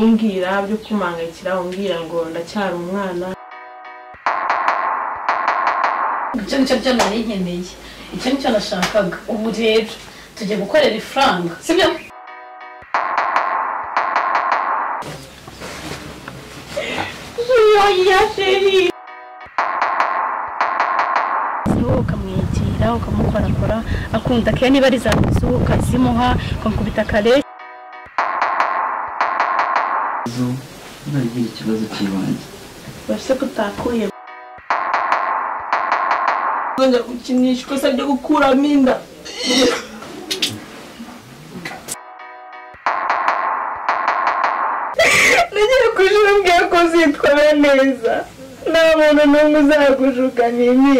Umbwira byo kumangayikira, umbwira ngo ndacyari umwana. Icyo nicyo cyo nari nkeneye, icyo nicyo nashakaga. Ubu rero tugiye gukorera ifaranga, sibyo? Oya chérie. Ukamwegera ukamukorakora, akunda ke niba ari za bizu ukazimuha, ukamukubita kare. Ntagira ikibazo cy'ibanze. Bafise kutakuye. Nzongera gukinisha ikosa ryo gukuramo inda. Nagiye ku ishuri mbwiye ko uzitwara neza, nta muntu n'umwe uzagushuka nini.